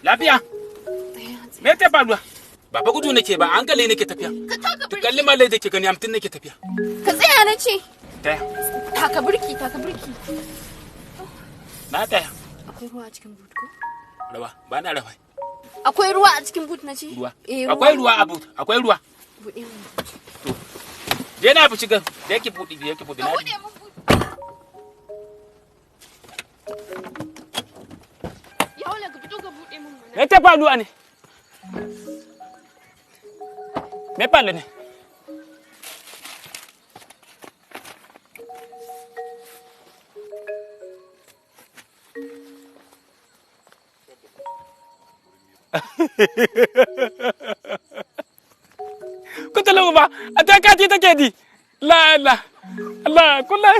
Lafiya? Me ta faruwa? Ba fa gudu nake ba, a hankali nake tafiya. Ka taka To birki. kalli malai da ke gani, 50 nake tafiya. Ka tsaya na ce. Taya. Taka birki, taka birki. Na taya. Akwai ruwa a cikin boot ko? Rawa, ba na rawa. Akwai ruwa a cikin boot na ce? Ruwa. Eh, Akwai ruwa a boot, akwai ruwa. Buɗe mun boot. Je na fi shiga, da yake buɗe, da yake buɗe Ka na. buɗe mun boot. Ya wala, ka fito ka buɗe mun mana. Me ta faruwa ne? Me faru ne? Kutulu ba, a ta kati take di. La la. Allah, kullai.